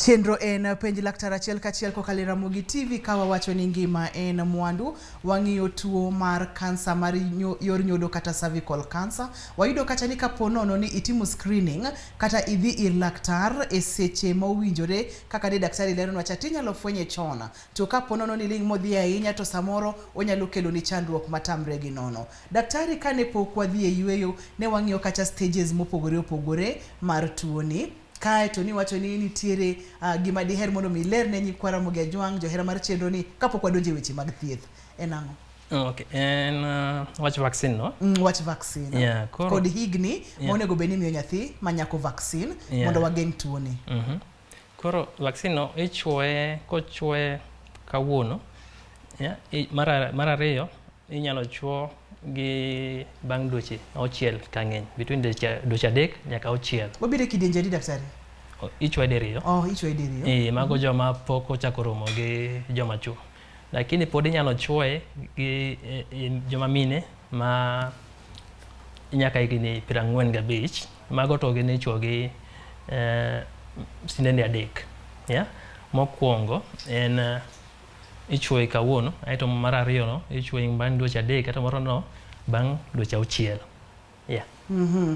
Chenro en penj laktar achiel kachiel kokalo e Ramogi TV ka wawacho ni ngima en mwandu. Wang'iyo tuo mar kansa mar yor nyodo kata cervical cancer. Wayudo kacha ni kapo nono ni itimo screening kata idhi ir laktar e seche ma owinjore kaka ne daktari leronwa cha tinyalo fwenye chon. To kapo nono ni ling' modhi ahinya to samoro onyalo keloni chandruok matamre gi nono. Daktari kane pok wadhi e yueyo ne wang'iyo kacha stages mopogore opogore mar tuoni. Kae to niwacho ni nitiere gima diher mondo mi iler ne nyikwa Ramogi Ajwang' johera mar chenro ni kapok wadonjo e weche mag thieth. En ang'o? Okay, en wach vaccine no? Wach vaccine. Yeah, koro, kod higni monego bed ni imiyo nyathi ma nyako vaccine mondo wageng' tuoni. Koro vaccine no ichuoye kochuoye kawuono. Yeah, mar ariyo inyalo chuo gi bang' dweche auchiel ka ng'eny between dweche 3 nyaka 6. Obiro e kidienje adi daktari? Ichuoye diriyo. Oh, ichuoye diriyo. Mago joma pok ochako romo gi joma chuo. Lakini pod inyalo chuoye gi joma mine ma nyaka higni 45. Mago to gin ichuo gi sindende 3. Yeah? Mokwongo en ichuoye kawuono, aeto mar ariyo no ichuoye bang' dweche 3, aeto moro no bang' dweche 6. Yeah.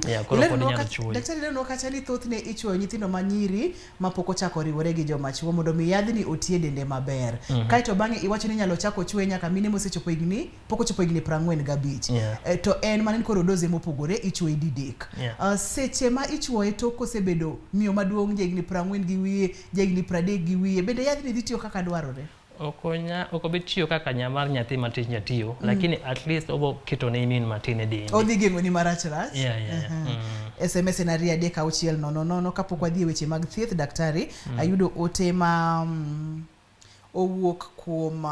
Yeah, koro pod inyalo chuoyi. Daktari ileronwa kacha ni thothne ichuoyo nyithindo ma nyiri mapok ochako riwore gi joma chuo mondo mi yadhni oti e dende maber. Kaeto bang'e iwacho ni inyalo chak ochuoye nyaka mine mosechopo higni pok ochopo higni 45. To en mana ni koro doze mopogore ichuoye didek. Seche ma ichuoye tok kosebedo miyo maduong' ja higni 40 gi wiye, ja higni 30 gi wiye, bende yadhni dhi tiyo kaka dwarore? Ok obi tiyo kaka mar nyathi matin nya tiyo, lakini at least obo keto ne immune matin e dendi. Odhi geng'o ni marach rach. Yeah. SMS en 23600. Kapok wadhi e weche mag thieth daktari, ayudo ote ma owuok kuom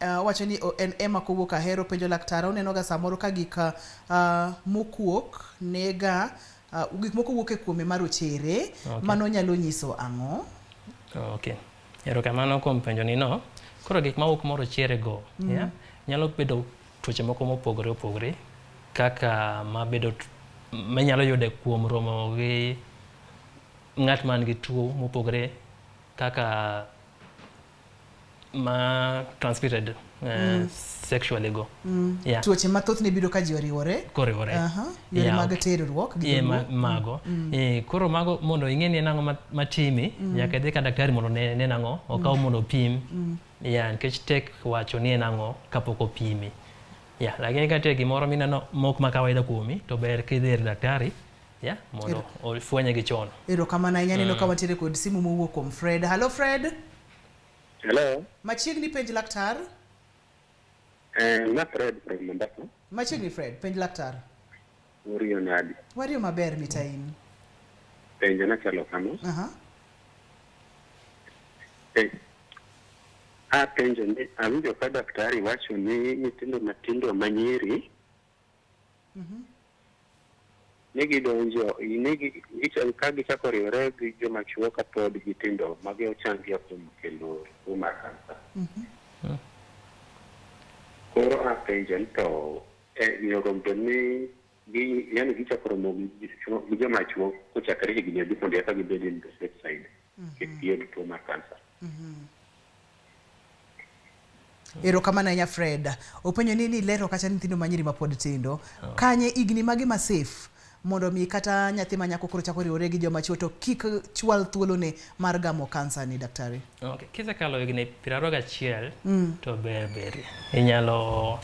owacho ni en Emma kowuok Ahero penjo laktar oneno ga samoro ka gik mokuok nega gik moko wuok e kuome mar ochere. Mano nyalo nyiso ang'o? Okay. Erokamano kuom penjo ni no. Koro gik mawuok moro chere go, yeah, nyalo bedo tuoche moko mopogore opogore kaka mabedo minyalo yude kuom romo gi ng'at man gi tuo mopogore kaka ma transmitted sexually go. Yeah. Tuoche mathoth ne biro ka ji oriwore. Koriwore. Yore mag terruok gi dholuo. Mago. Koro mago mondo ing'e ni en ang'o matimi, nyaka idhi ka daktari mondo ne nang'o, okaw mondo opim. Yeah, nikech tek wacho ni en ang'o kapok opimi. Yeah, lakini ka nitie gimoro mineno mok ma kawaida kuomi, to ber kidhi ir daktari, yeah, mondo ofwenye gi chon. Erokamano ahinya. Aneno ka wantiere kod simu mowuok kuom Fred. Hello Fred. Hello. Machiegni penj laktar. Ma Fred from Mombasa. Machiegni Fred, penj laktar. Uriyo nadi? Wariyo maber mita in. Penjo na chalo kama. Apenjo ni awinjo ka daktari wacho ni nyithindo matindo manyiri ni gidonjo ni ka gichako riwore gi joma chuo kapod gitindo magi ochangia kuom kelo tuo mar kansa. Koro apenjo ni to onego bed ni gi yani gichako romo gi joma chuo kochakore higni adi mondo eka gibed in the safe side kik giyud tuo mar kansa. Erokamano ahinya Fred. Openjo ni lero kata nyithindo manyiri mapod tindo. Kanye higni mage ma safe mondo mi kata nyathi ma nyako koro chako riwore gi joma chuo to kik chwal thuolone mar gamo kansa ni daktari? Okay. Kisekalo higni 21 to ber ber. Inyalo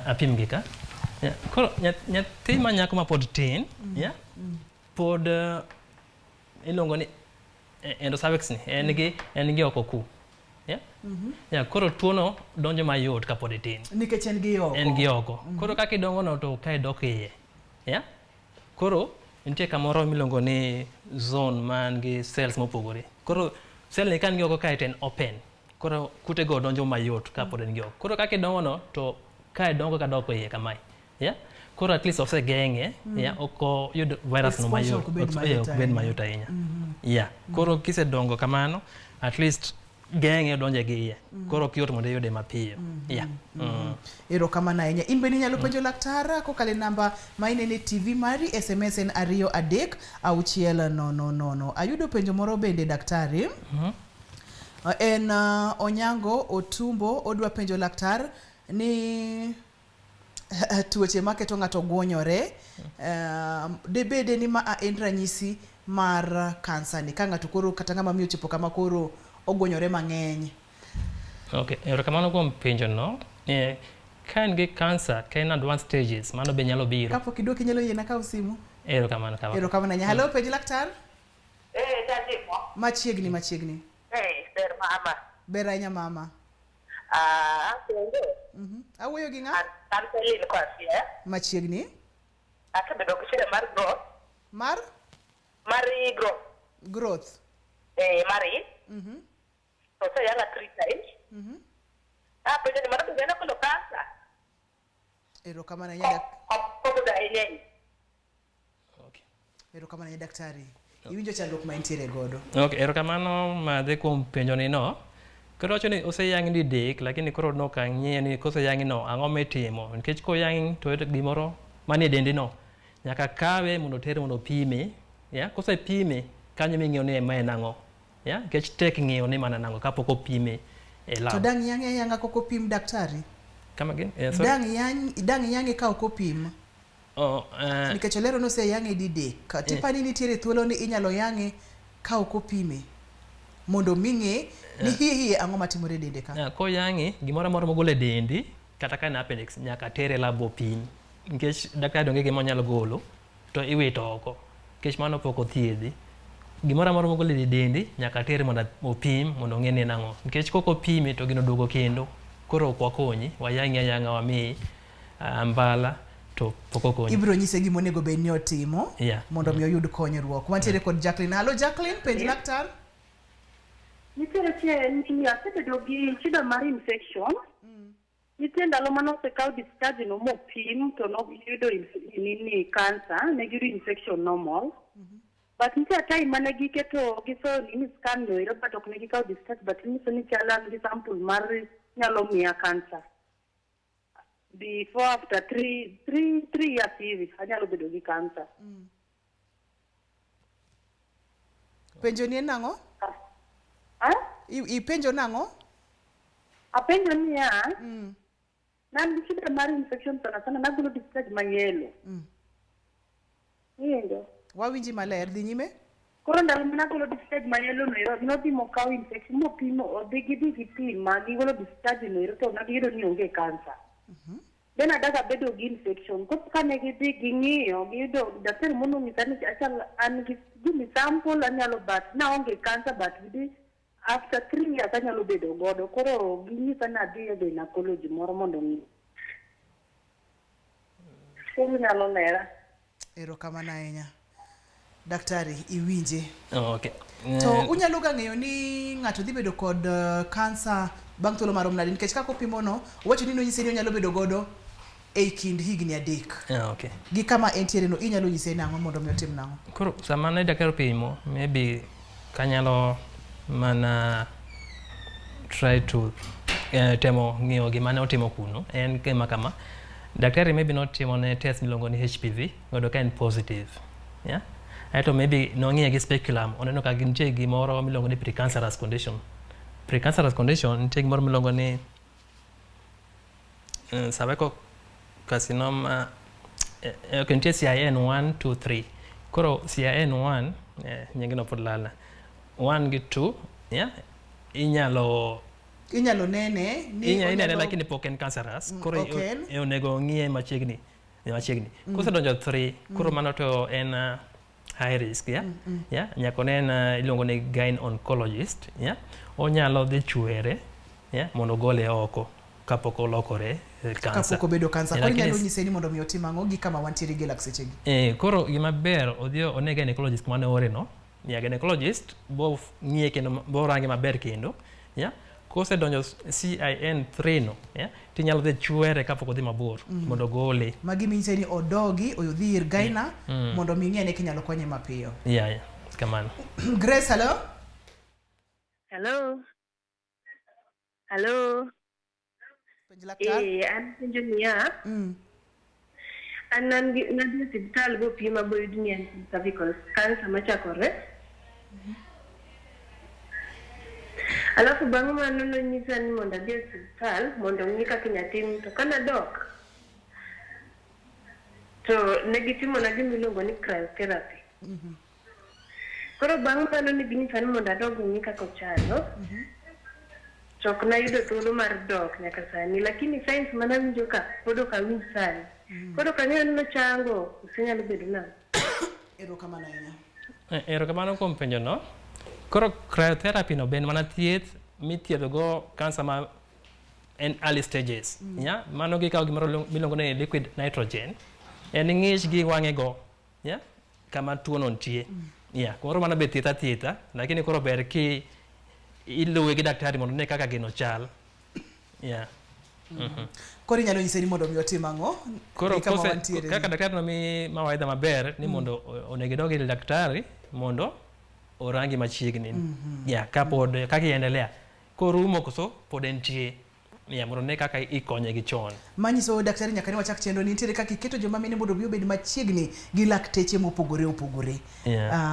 apim gi ka. Yeah. Koro nyathi ma nyako ma pod tin, yeah? Pod iluongo ni endocervix ni en gi oko ku. Yeah? Yeah, koro tuono donjo mayot kapod itin. Nikech en gi oko. En gi oko. Koro kaka idongo no to kae dok iye. Yeah? Koro nitie kamoro miluongo ni zone man gi cells mopogore. Koro cell ni ka en gi oko kae to en open. Koro kutego donjo mayot kapod en gi oko. Koro kaka idongo no to kae dongo ka dok iye kamae. Yeah? Koro at least osegeng'e, yeah, ok oyud virus no Exposure mayot. ok bed mayot Ok bed ahinya. mayot ahinya. Yeah. Koro kisedongo kamano, at least geng'e donjo e gi iye. Koro ok yot mondo iyude mapiyo. Yeah. Erokamano ahinya. In bende inyalo penjo laktar kokalo e namba ma ineno e TV mari, SMS en 23600. Ayudo penjo moro bende daktari. En Onyango Otumbo odwa penjo laktar ni tuoche maketo ng'ato gwonyore debede ni ma en ranyisi mar kansa ni ka ng'ato koro kata ng'ama miyo ochopo kama koro ogwonyore mang'eny. Okay, erokamano kuom penjo no. Ka en gi kansa, ka en advanced stages, mano be nyalo biro. Kapok iduoki inyalo yiena kawo simu? Erokamano kawa. Erokamano ahinya. Hello, penj laktar. Eh, tatimo. Machiegni machiegni. Eh, ber mama. Ber ahinya mama. Ah, apenjo. Awuoyo gi ng'a? An Pauline koa Siaya. Machiegni. Asebedo gi shida mar growth. Mar? Mar growth. Growth. Eh, mar i. To oseyang'a 3 times. Apenjo ni mano be nyalo kelo kansa? Erokamano ahinya. Kobedo ahinya e. Okay. Erokamano ahinya daktari. Iwinjo chandruok ma intiere godo. Okay, erokamano madhe kuom penjo ni no. Koro wacho ni oseyang'i didek, lakini koro nok ang'iyo ni koseyang'i no, ang'o mitimo? Nikech koyang'i to gimoro manie dendi no, nyaka kawe mondo otere mondo opime. Yeah? Kosepime, kanyo ming'iyo ni ma en ang'o. Yeah? Nikech tek ng'iyo ni mana nang'o kapok opime e lab. To dang' yang'e ayang'a kok opim daktari? Come again? Yeah, sorry. Dang' yang'e ka ok opim? Oh, Nikech olero ni oseyang'e didek. Tipani nitiere thuolo ni inyalo yang'e ka ok opime mondo mi ng'e ni hie hie ang'o matimore e dende ka. Koyang'i, gimoro amora mogolo e dendi, kata ka en appendix, nyaka tere lab opim. Nikech daktari onge gima onyalo golo, to iwito oko. Nikech mano pok othiedhi. Gimoro amora mogolo e dendi, nyaka tere mondo opim, mondo ong'e ni en ang'o. Nikech kok opime to gino duogo kendo. Koro ok wakonyi, wayang'i ayang'a wamiyi mbala to pok okonyi. Ibiro nyise gima onego bed ni otimo mondo mi oyud konyruok. Wantiere kod Jacqueline. Hello Jacqueline, penj laktar. Nitiere chieng' asebedo gi shida mar infection. Nitie ndalo mane osekaw discharge no mopim to noyudo nini cancer, ne giyudo infection normal. But nitie time mane giketo gisoyo nini scan no ero but ok ne gikawo discharge but nyiso ni chal an gi sample mar nyalo miya cancer. Before after 3 years hivi anyalo bedo gi cancer. Penjo ni en nang'o? Ipenjo nang'o? Apenjo niya, nan gi shida mar infection sana sana nagolo discharge ma yellow. Iwinjo? Wawinji maler, dhi nyime. Koro ndalo mane agolo discharge ma yellow no ero, nodhi mokaw infection mopimo, odhi gidhi gipima, gigolo discharge no ero to ne giyudo ni onge cancer. Then adak abedo gi infection. Koro kane gidhi ging'iyo, giyudo daktari mono onyisa ni achal an gi give me sample anyalo but naonge cancer but gidhi after 3 years anyalo bedo godo. Koro ginyisa ni adhi e gynecology moro mondo ong'i. Koro nyalo lera. Erokamano ahinya. Daktari, iwinje. Okay. To unyalo ga ng'eyo ni ng'ato dhi bedo kod kansa bang' thuolo marom nade nikech kaka opimo no owacho ni nonyise ni onyalo bedo godo e kind higni 3. Okay. Gi kama entiere no inyalo nyise nang'o mondo mi otim nang'o? Koro sama ne daktari opimo, maybe kanyalo mana try to temo ng'iyo gima ne otimo kuno en gima kama. Daktari maybe notimo ne test miluongo ni HPV, oyudo ka en positive. Yeah? Aeto maybe nong'iye gi speculum, oneno ka nitie gimoro miluongo ni precancerous condition. Precancerous condition nitie gimoro miluongo ni cervical carcinoma, okay, nitie CIN 1, 2, 3. Koro CIN 1, nyingno pod lalna. 1 gi 2, yeah? Inyalo nene ni inene lakini pok en cancerous. Koro onego ng'iye machiegni. Kosedonjo 3, koro mano to en high risk, yeah? Yeah? Nyaka onen iluongo ni gyne oncologist, yeah? Onyalo dhi chwere, yeah? Mondo ogole oko kapok olokore kansa. Kapok obedo kansa. Koro inyalo nyise ni mondo mi otim ang'o gi kama wantiere gi lakseche gi? Koro gima ber odhi one gynecologist mane oore no. Yeah, gynecologist bo ng'iye kendo bo range maber kendo, yeah? Kosedonjo CIN3 no, yeah? Tinyalo dhi chwere kapok odhi mabor mondo ogole. Magi minyise ni odogi odhi ir gyna mondo mi ng'e ni kinyalo konye mapiyo. Yeah, yeah. Kamano. Grace, hello. Hello. Hello. Penj laktar. Eh, an penjo niya. An an gi nadhi e osiptal bopima boyud ni an gi cervical cancer machakore. Alafu bang' mano nonyisa ni mondo adhi e osiptal mondo ong'i kaka inya tim to kanadok to ne gitimona gima iluongo ni cryotherapy. Koro bang' mano ne ginyisa ni mondo adog ng'i kaka ochalo. To ok nayudo thuolo mar dok nyaka sani, lakini signs manawinjo ka pod ok awinj sani. Koro ok ang'eyo ni nochango koso nyalo bedo nang'o. Erokamano ahinya. Erokamano kuom penjo no. Koro cryotherapy no be en mana thieth mithiedho go kansa ma en early stages. Yeah? Mano gikawo gimoro miluongo ni liquid nitrogen. En ng'ich gi wang'e go. Yeah? Kama tuo no nitie. Yeah, koro mano be thieth athietha, lakini koro ber ki iluwe gi daktari mondo one kaka gino chal. Yeah. Koro inyalo nyise ni mondo mi otim ang'o? Koro Gi kama kose, wantiere ni. kaka daktari nomi mawaidha maber ni mondo onego idog ir daktari mondo orangi machiegni. Yeah, kapod kaka iendelea. Korumo koso pod entie. Yeah, mondo ne kaka ikonye gi chon. Manyiso daktari nyaka ne wachak chenro ni nitiere kaka iketo joma mine mondo obi obed machiegni gi lakteche mopogore opogore.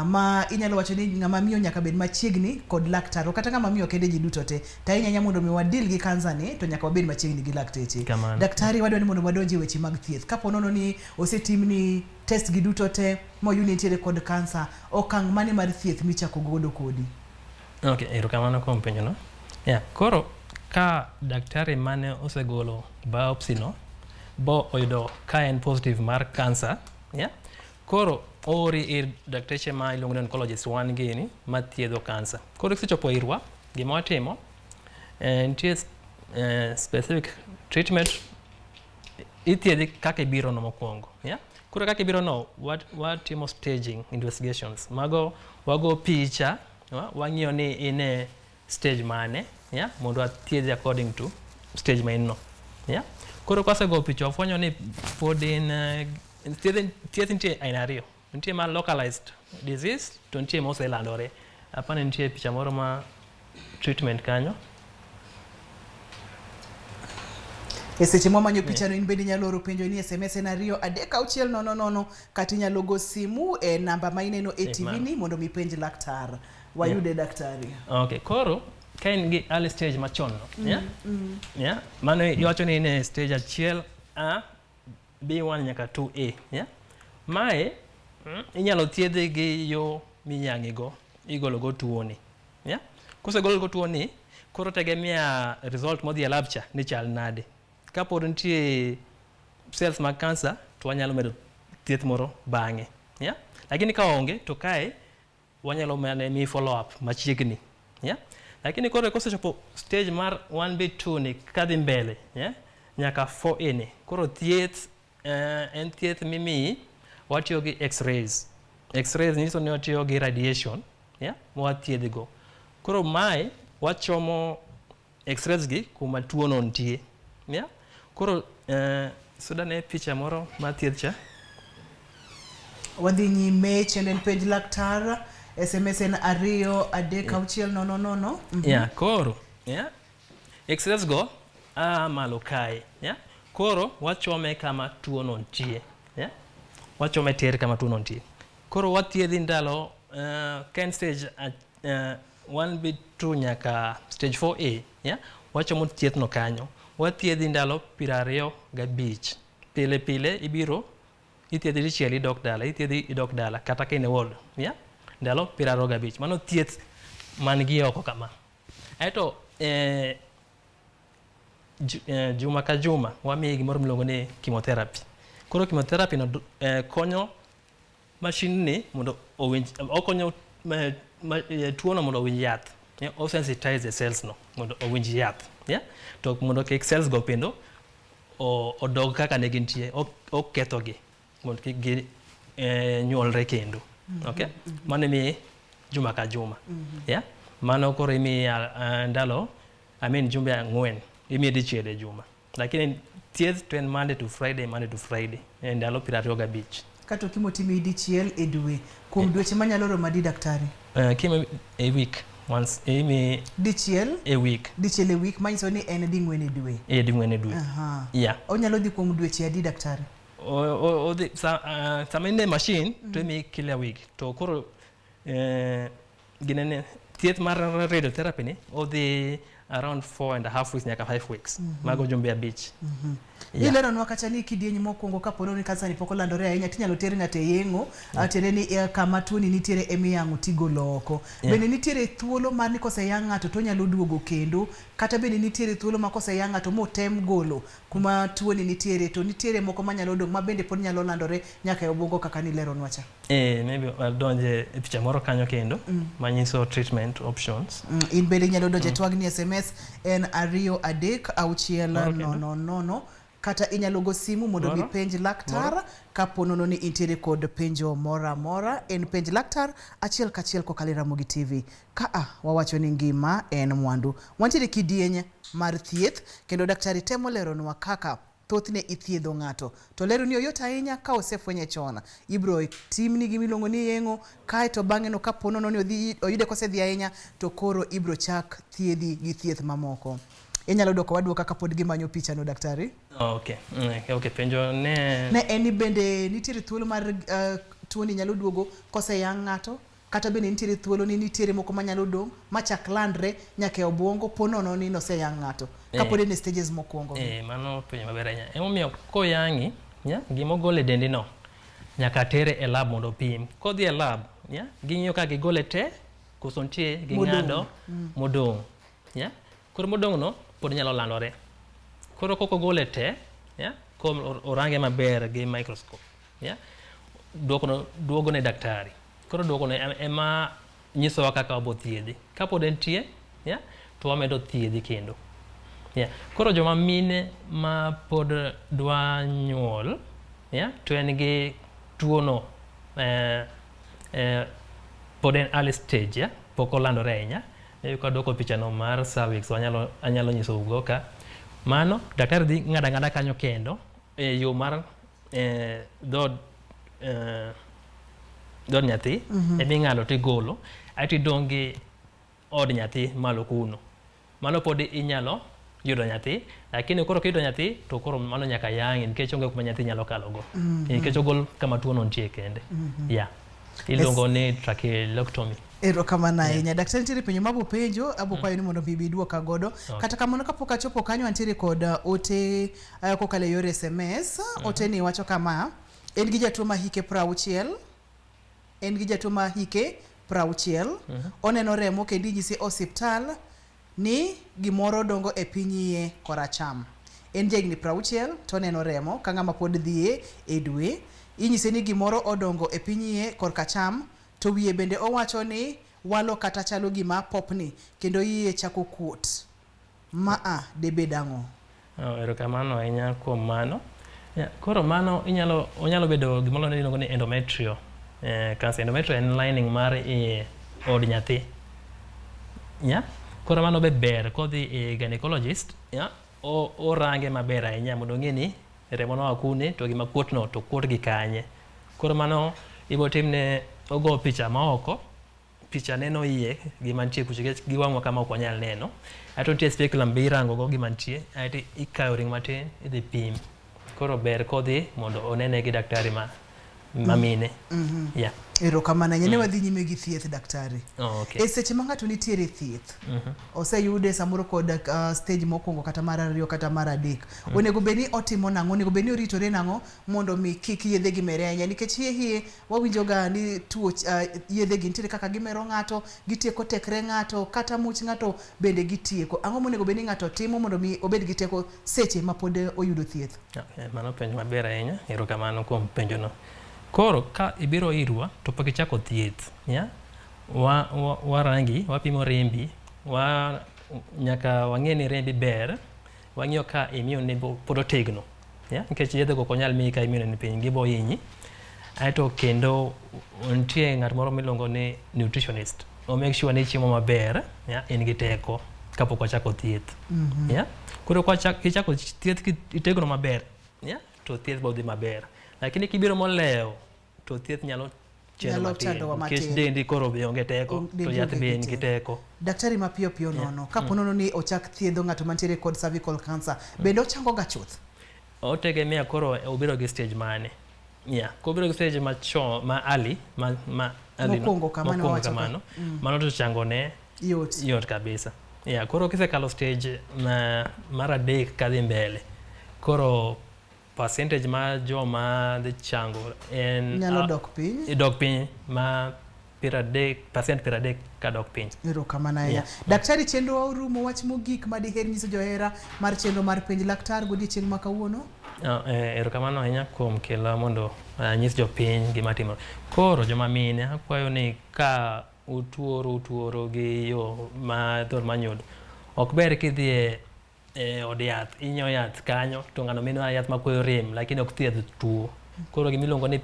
Ma inyalo wacho ni ng'ama miyo nyaka bed machiegni kod laktar, ok kata ng'ama miyo kende ji duto te. To ahinya ahinya mondo mi wadeal gi kansa ni to nyaka wabed machiegni gi lakteche. Kamano. Daktari wadwa ni mondo wadonj e weche mag thieth. Kapo nono ni osetimni test gi duto te moyud ni nitiere kod kansa, okang' mane mar thieth michako godo kodi? Okay, erokamano kuom penjo no. Yeah, koro ka daktari mane osegolo biopsy no bo oyudo ka en positive mar cancer, yeah, koro oori ir dakteche ma iluongo ni oncologist wan gini mathiedho cancer. Koro kisechopo irwa, gima watimo nitie specific treatment ithiedhi kaka ibiro no mokwongo. Yeah? Koro kaka ibiro no, watimo staging investigations. Mago wago picha, wang'iyo ni in e stage mane, yeah? Mondo wathiedhi according to stage ma in no. Yeah? Koro kwasego picha wafwenyo ni pod in thieth nitie aina ariyo. Nitie ma localized disease to nitie ma oselandore. Apani nitie picha moro ma treatment kanyo. E seche mwamanyo pichano in bende inyalo oro penjo ni SMS en 2 3 6 0 0 kata inyalo go simu e namba ma ineno e TV ni mondo mi penj laktar. Wayude daktari. Okay, koro ka in gi early stage machon no, yeah? Yeah? Mano iwacho ni in e stage 1 A, B1 nyaka 2A, yeah? Mae inyalo thiedhi gi yo minyang'e go, igolo go tuo ni. Yeah? Kosegol go tuo ni, koro tegemea result modhi e lab cha ni chal nade. Kapod nitie cells mag cancer to wanyalo medo thieth moro bang'e. Yeah? Lakini ka onge to kae wanyalo mana mi follow up machiegni. Yeah? Lakini koro kosechopo stage mar 1B2 ni kadhi mbele, yeah? Nyaka 4A ni. Koro thieth en thieth mimiyi watiyo gi x-rays. X-rays nyiso ni watiyo gi radiation, yeah? Mwathiedhi go. Koro mae wachomo x-rays gi kuma tuo no nitie. Yeah? Koro suda ne picha moro mar thieth cha. Wadhi nyime chenro en penj laktar. SMS en 2 3 6 0 0. Yeah, koro, yeah? X-rays go a malo kae, yeah? Koro wachome kama tuo no nitie, yeah? Wachome tir kama tuo no nitie. Koro wathiedhi ndalo ka en stage 1B2 nyaka stage 4A, yeah? Wachomo thieth no kanyo. Wathiedhi ndalo 25. Pile pile ibiro ithiedhi dichiel idok dala, ithiedhi idok dala kata ka in e ward, yeah? Ndalo 25. Mano thieth man gi oko kama. Aeto juma ka juma wamiyi gimoro miluongo ni chemotherapy. Koro chemotherapy no konyo machine ni mondo owinj, okonyo tuo no mondo owinj yath. Yeah, o sensitize the cells no mondo owinj yath. Yeah? To mondo kik cells go kendo odog kaka ne gintie, okethogi mondo kik gi nyuolre kendo. Okay? Mano imiyi juma ka juma. Yeah? Mano koro imiyi ndalo, I mean jumbe 4, imiyi dichiel e juma. Lakini thieth to en Monday to Friday, Monday to Friday, e ndalo 25. Kato chemo timi dichiel e dwe. Kuom dweche manyalo romo adi daktari? Chemo e week. Once imi Dichiel e week. Dichiel e week manyiso ni en ding'wen e dwe. E ding'wen e dwe. Yeah. Onyalo dhi kuom dweche adi daktari? Odhi sama in e machine to imiyi kila week to koro ginene thieth mar radiotherapy ni odhi around 4.5 weeks nyaka 5 weeks. Mago jumbe 5. Yeah. Ileronwa kacha ni kidieny mokwongo kapo ni kansa ni pok olandore ahinya tinyalo ter ng'ato e yeng'o tiende ni kama tuoni nitiere emiyang'o tigolo oko. Bende nitiere thuolo mar ni koseyang' ng'ato to onyalo duogo kendo kata bende nitiere thuolo ma koseyang' ng'ato motem golo kuma tuoni nitiere to nitiere moko manyalo dong' ma bende pod nyalo landore nyaka e obwongo kaka nileronwa cha. Maybe wadonje e picha moro kanyo kendo manyiso treatment options. In bende inyalo donjo e twagni SMS en 2 3 6 Moro kendo? 0 0 kata inyalo go simu mondo mi Moro? penj laktar kapo nono ni intiere kod penjo moro amora en penj laktar achiel kachiel kokalo e Ramogi TV kaa wawacho ni ngima en mwandu wantiere kidieny mar thieth kendo daktari temo leronwa kaka thothne ithiedho ng'ato to lero ni oyot ahinya ka osefwenye chon ibro timni gimiluongo ni yeng'o kaeto bang'e no kapo nono ni odhi oyude kosedhi ahinya to koro ibro chak thiedhi gi thieth mamoko inyalo dwoko waduoka kapod gimanyo pichano daktari. Okay, penjo ne Ne en ni bende nitiere thuolo mar tuoni nyalo duogo koseyang' ng'ato kata bende nitiere thuolo ni nitiere moko manyalo dong' machak landre nyaka e obwongo po nono ni noseyang' ng'ato kapod en e stages mokwongo. Mano penjo maber ahinya. Emomiyo koyang'i, yeah, gimogol e dendi no nyaka tere e lab mondo opim. Kodhi e lab, yeah, ging'iyo ka gigole te koso nitie ging'ado modong'. Yeah? Koro modong' no pod nyalo landore. Koro kok ogole te, yeah, ko orange maber gi microscope, yeah, duokono duogo ne daktari. Koro duokono ema nyisowa kaka wabo thiedhi. Kapod entie, yeah, to wamedo thiedhi kendo. Yeah. Koro joma mine ma pod dwa nyuol, yeah, to en gi tuono pod en early stage, yeah, pok olandore ahinya. Maybe kaduoko pichano mar cervix anyalo nyisou ka mano daktari dhi ng'ado ang'ada kanyo kendo e yo mar dhood nyathi eming'ado tigolo aeto idong' gi od nyathi malo kuno. Mano pod inyalo yudo nyathi lakini koro kiyudo nyathi to koro mano nyaka yang'e nikech onge kuma nyathi nyalo kalo go. Nikech ogol kama tuo no nitie kende. Yeah. Iluongo ni trachelectomy. Erokamano ahinya. Daktari nitiere penjo mabo penjo, abo kwayo ni mondo bi iduoka godo. Kata kamano kapok achopo kanyo antiere kod ote kokalo e yor SMS. Ote ni wacho kama, en gi jatuo ma hike 60, en gi jatuo ma hike 60, oneno remo kendo inyise osiptal ni gimoro dongo e piny iye koracham. En jahigni 60 to oneno remo ka ng'ama pod dhiye e dwe. Inyise ni gimoro odongo e piny iye korkacham to wiye bende owacho ni walo kata chalo gima popni kendo iye chako kuot. Maa debed ang'o? Oh, erokamano ahinya kuom mano. Yeah, koro mano inyalo onyalo bedo gimoro miluongo ni endometrial cancer. Endometrial en lining mar iye od nyathi. Yeah? Koro mano be ber kodhi e gynecologist, yeah? Orange maber ahinya mondo ong'e ni remo noa kune to gima kuot no to kuot gi kanye. Koro mano ibo timne ogo picha maoko picha neno iye gima nitie kucho nikech gi wang'wa kama ok wanyal neno. Aeto nitie speculum be irango go gima nitie aeto ikayo ring'o matin idhi pim. Koro ber kodhi mondo onene gi daktari ma mine. Yeah. Erokamano ahinya. Ne wadhi nyime gi thieth daktari. Oh, okay. E seche ma ng'ato nitiere e thieth, oseyude samoro kod stage mokwongo kata mar ariyo kata mar adek. Onego bed ni otimo nang'o? Onego bed ni oritore nang'o mondo mi kik yedhe gi mere ahinya nikech hie hie wawinjo ga ni tuoch yedhe gi nitiere kaka gimero ng'ato, gitieko tekre ng'ato kata much ng'ato bende gitieko. Ang'o monego bed ni ng'ato timo mondo mi obed gi teko seche ma pod oyudo thieth? Okay, mano penjo maber ahinya. Erokamano kuom penjono. Koro ka ibiro irwa to pok ichako thieth, yeah? Warangi, wapimo rembi, nyaka wang'e ni rembi ber, wang'iyo ka immune ni pod otegno. Yeah? Nikech yedhe go ok onyal miyi ka immune ni piny, gibo hinyi. Aeto kendo nitie ng'at moro miluongo ni nutritionist. O make sure ni ichiemo maber, yeah? In gi teko kapok wachako thieth. Yeah? Koro kichako thieth kitegno maber, yeah? To thieth bo dhi maber. Lakini kibiro molewo, to thieth nyalo chendo Nyalo matin chandowa nikech matin. dendi koro be onge teko Ong- to dendi yath onge be gi nigi teko. Daktari mapiyo piyo nono, kapo nono ni ochak thiedho ng'ato mantiere kod cervical cancer, bende ochango ga chuth? Otegemea koro obiro gi stage mane. Yeah, kobiro gi stage machon ma early ma, ma early no, Mokwongo kamano mokwongo wawacho ka. kamano mano to chango ne Yot. yot kabisa. Yeah, koro kisekalo stage ma, mar adek kadhi mbele koro percentage ma joma dhi chango en Nyalo ah, dok piny. dok piny ma 30% 30 kadok piny. Erokamano ahinya. Yeah. Daktari, chenro wa orumo. Wach mogik ma diher nyiso johera mar chenro mar Penj Laktar godiechieng' ma kawuono? Erokamano ahinya kuom kela mondo anyis jopiny gima timore. Koro joma mine akwayo ni ka utuoru utuoru gi yo ma dhor manyodo, ok ber kidhi e e od yath, inyiewo yath kanyo to ng'ano mino yath makweyo rem lakini ok thiedh tuo. Koro gimiluongo ni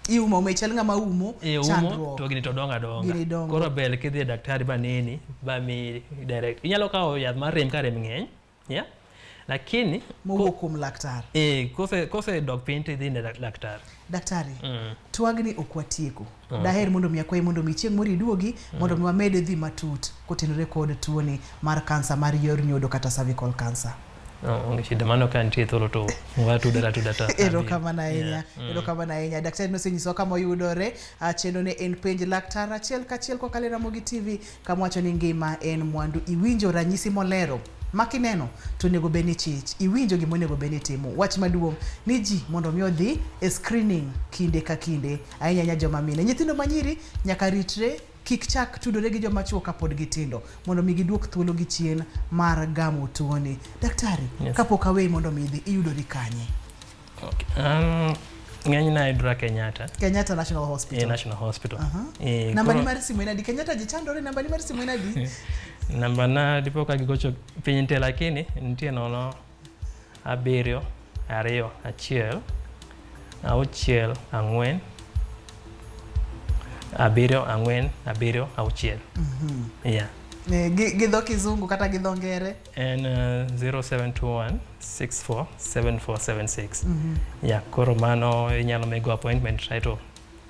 Iumo umo, ichal ng'ama umo e umo chandruok. to gini to dongo adonga. Gini dongo. Koro ber kidhi e daktari ba neni ba mi direct. Inyalo kawo yath mar rem ka rem ng'eny, yeah? Lakini Mowuok kuom laktar. eh, kose dok piny to idhi ne laktar. Daktari, twagni ok watieko. Daher mondo mi akwayi mondo mi chieng' moro iduogi mondo mi wamed dhi matut kotenore kod tuoni mar kansa mar yor nyodo kata cervical cancer. Oh, onge shida mano ka nitie thuolo to watudore atuda ta. Erokamano ahinya. Erokamano ahinya. Daktari nosenyisowa kama oyudore. Chenro ne en Penj Laktar achiel kachiel kokalo e Ramogi TV kama wacho ni ngima en mwandu. Iwinjo ranyisi molero ma kineno to onego bed ni chich. Iwinjo gima onego bed ni itimo. Wach maduong' ni ji mondo mi odhi e screening kinde ka kinde, ahinya ahinya joma mine. Nyithindo manyiri nyaka ritre kik chak tudore gi joma chuo kapod gitindo mondo mi giduok thuolo gi chien mar gamo tuoni. Daktari, Yes. kapok aweyi mondo mi idhi, iyudori kanye? Okay. Ng'enyne ayudora Kenyatta. Kenyatta National Hospital. National Hospital. Namba ni mar simu en adi? Kenyatta ji chandore, namba ni mar simu en adi? Namba na dipo ka gigocho piny nitie lakini nitie 0 7 2 1 6 4 7 4 7 6. Yeah. Gi dho kizungu kata gi dho ngere? En 0721 64 7476. Yeah, koro mano inyalo mego appointment right to.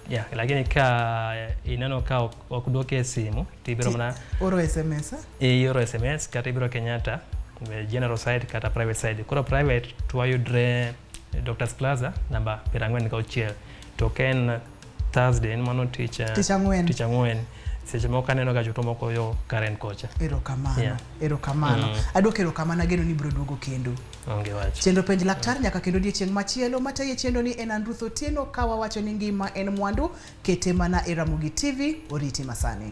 Yeah, lakini ka ineno ka ok dwoki e simu tibiro mana oro SMS? Eh? Ioro SMS kata ibiro Kenyatta general side kata private side. Koro private to wayudre Doctors Plaza namba 46 to ka en Thursday en mano tich Tich ang'wen. Tich ang'wen. Seche moko aneno ga jotuo moko yo Karen kocha. Erokamano. Yeah. Erokamano. Aduoko erokamano, ageno ni ibiro duogo kendo. Onge wach. Chenro Penj Laktar nyaka kendo odiechieng' machielo. Matayi e chenro ni en Andruth Otieno ka wawacho ni ngima en mwandu, kete mana e Ramogi TV, oriti masani.